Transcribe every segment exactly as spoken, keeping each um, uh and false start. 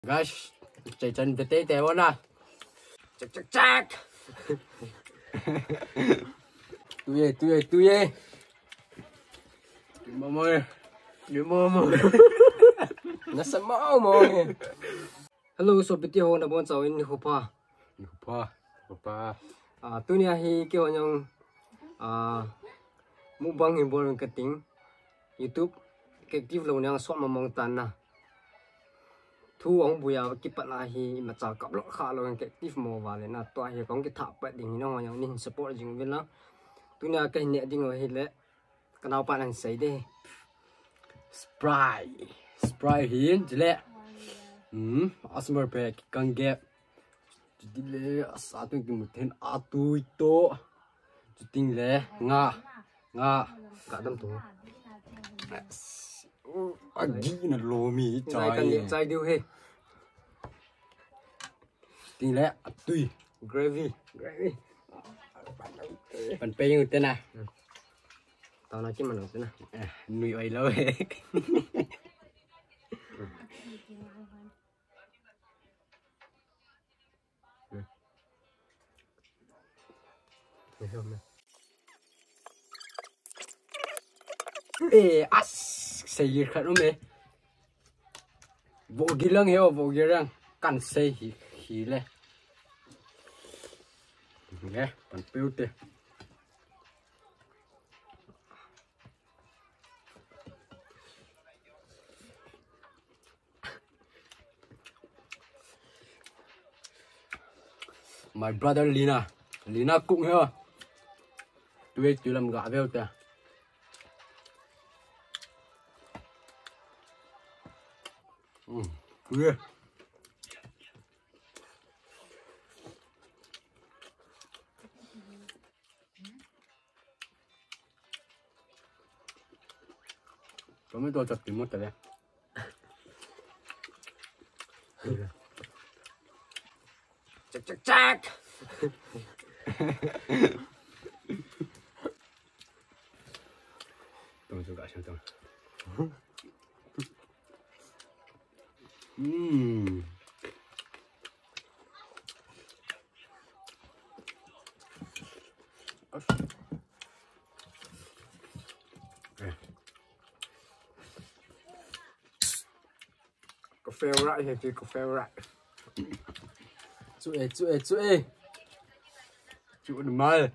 Guys, chai chan bete te wana. Chak chak chak. Tuye, tuye, tuye. Mama. Mama. Nasa mau mau. Hello, so bete ho nabonchauvin nikho pha. Nikho pha. Nikho pha. Ah, tunia hi keiho jong, ah, mukbang hin bol kating. YouTube ka active lou nang sot mong mong tan na. Thu ahung buia kipat na hi imacha kap lou kha lou ka active mo vale na tua hi kong kitha pat ding hi nangho jong nei hin support jing uvin lang. Tunia kahin neh ding u hile. Ka naopa nan sei de. Sprite. Sprite hin chule. Hmm, asmar pe kang gap. Chutile asa tu kimu then atui to. Chuting le nga. Nga. Ka dam tu. Agi na lomi chai. Chai diu he. Ting le atui. Gravy. Gravy. Pan pe yung tena. Tao na kim ano tena. Eh, nui oi lo eh. Eh, as, sei khat um e. Vo gilang heo, vo gilang. Kan sei hi, hi le. Nge, pan piu te. My brother Lina. Lina cook here. Tui tui lam ga veu te. Mm. Tui. Tomato chutney mo tale. Chak chak chak. Tong chu ka sang tong. Mm. Ka favorite he, ka favorite. Chu e, chu e, chu e. Chu ni mai.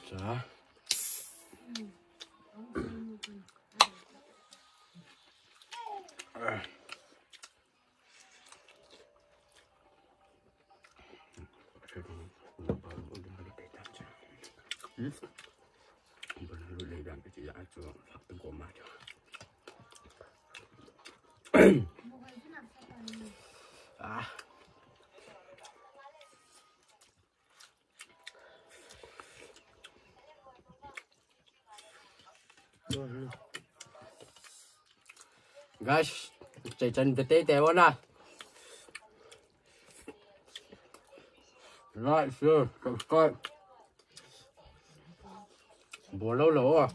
Cha. Hmm? Ah. Guys, chai chan bete te wana. Like, share, subscribe. Bol lou lou a.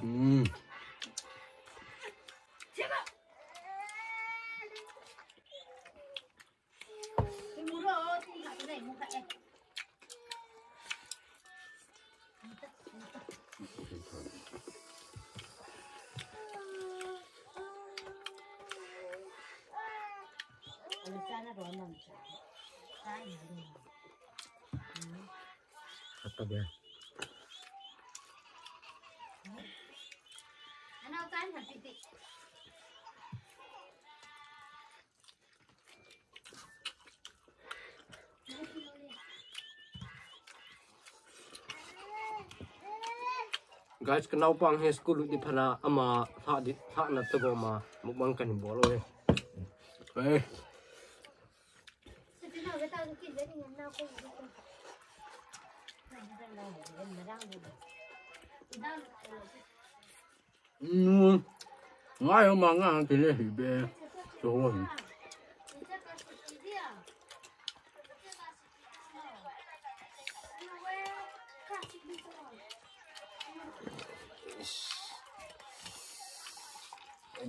Mm. Kata dia. Guys, ka naopa hi school lut di phala ama lha di, lhahna tobang ma mukbang kahin bol uve. Eh. Ngai ma nga tile hi be. So ho hi.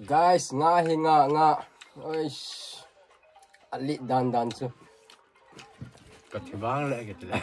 Guys, nga hi nga, nga. Oish. Alit dan dan chu. Ka thi vang le ka ti le.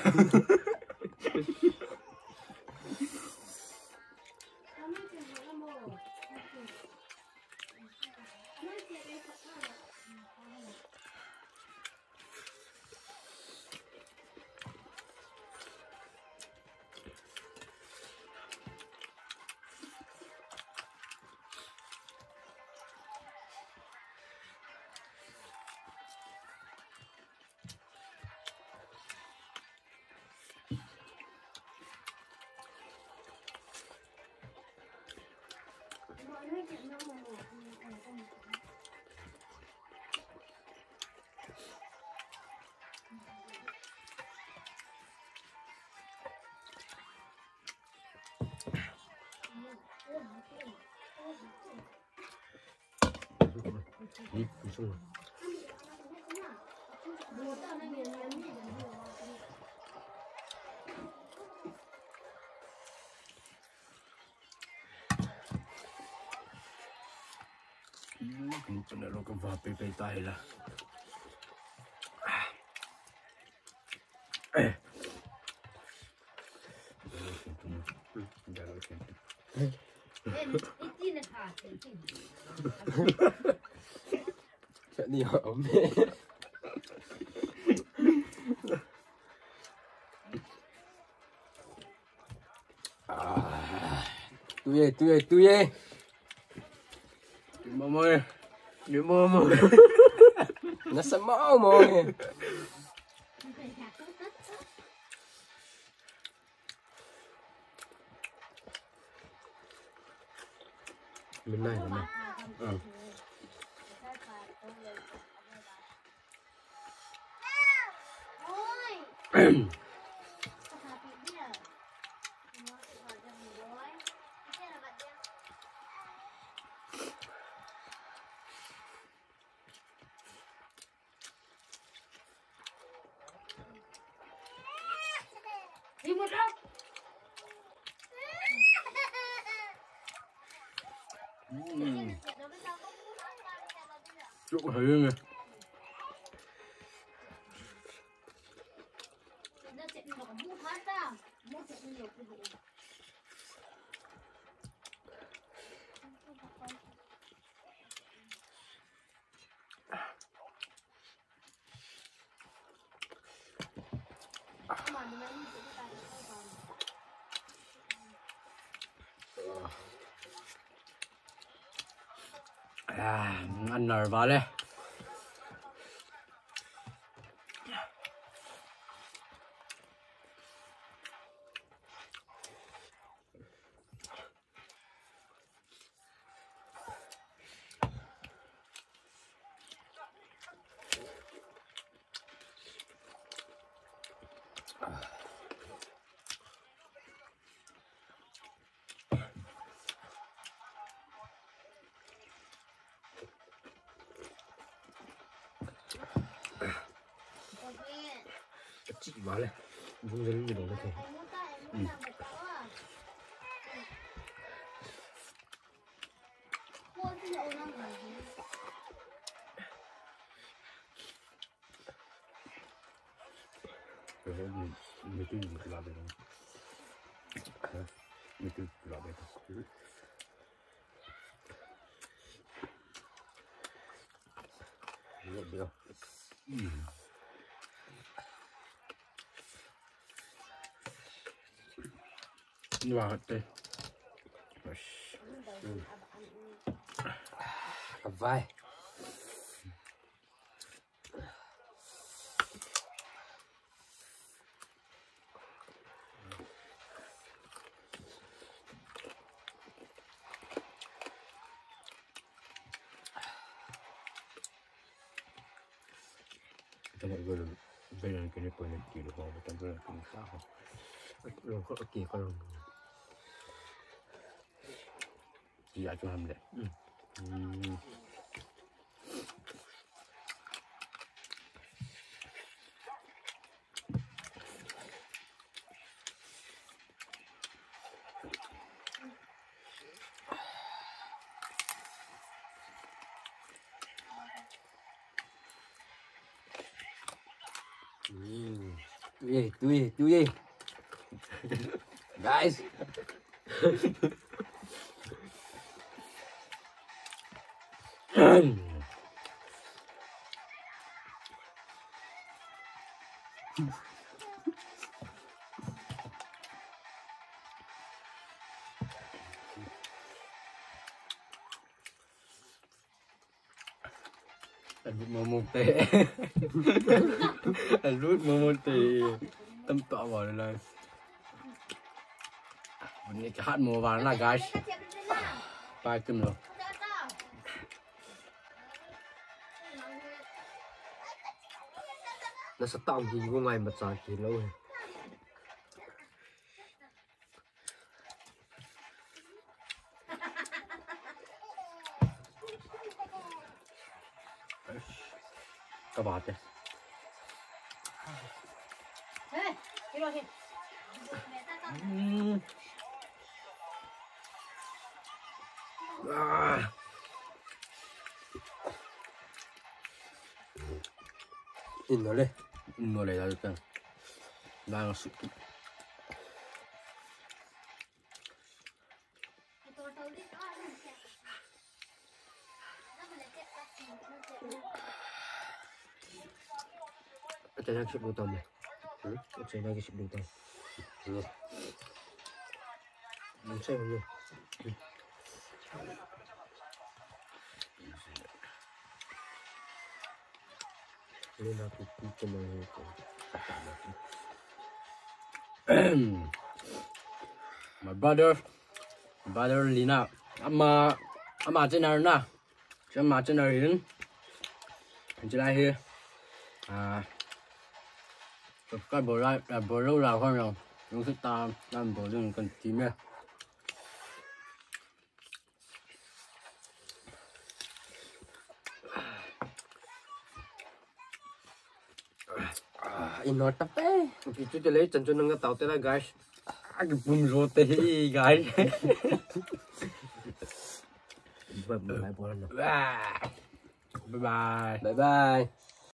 Ka va pe pe ta hi la. Chutney ho um e. Ah. Tui e, tui e, tui e. Mama e. Mama. Nasa mau mau e. Min nai, min nai. Ah. Hmm. Chuk hai nge. Ah, ngan nar vale. Ka chi vale. Vung jel ni lo le ke. Hmm. Wah, te. Vai. Tana igol, belan kini pwede kilo ho, tana belan kini sa ho. Lo ko ki ko lo. Ki achu ham de. Mm. Ye, tu ye, tu ye. Guys. Alut momo te. Alut momo te. Tam ta wa la. Ni ka hat mo wa na, guys. Pai tum lo. Na sa tam ki ko ngai ma cha ki lo. Ka ba te. Mm. Ah. In no le. In no le, ya te. Na su. Acha na kisip lutang mo. Hmm? Acha na kisip lutang. Hmm. Ang sa'yo, ano? My brother, brother Lina, ama, ama channel na, ama channel hin, channel hi, ah, subscribe bol la, bol la, hon lang, yung kita, lang bol yung kan team eh. Ah, ino tape. Kichu te le chan chu nang tau te la, guys. Ah, kipum jo te hi, guys. Bye bye, bye. Bye bye. Bye bye.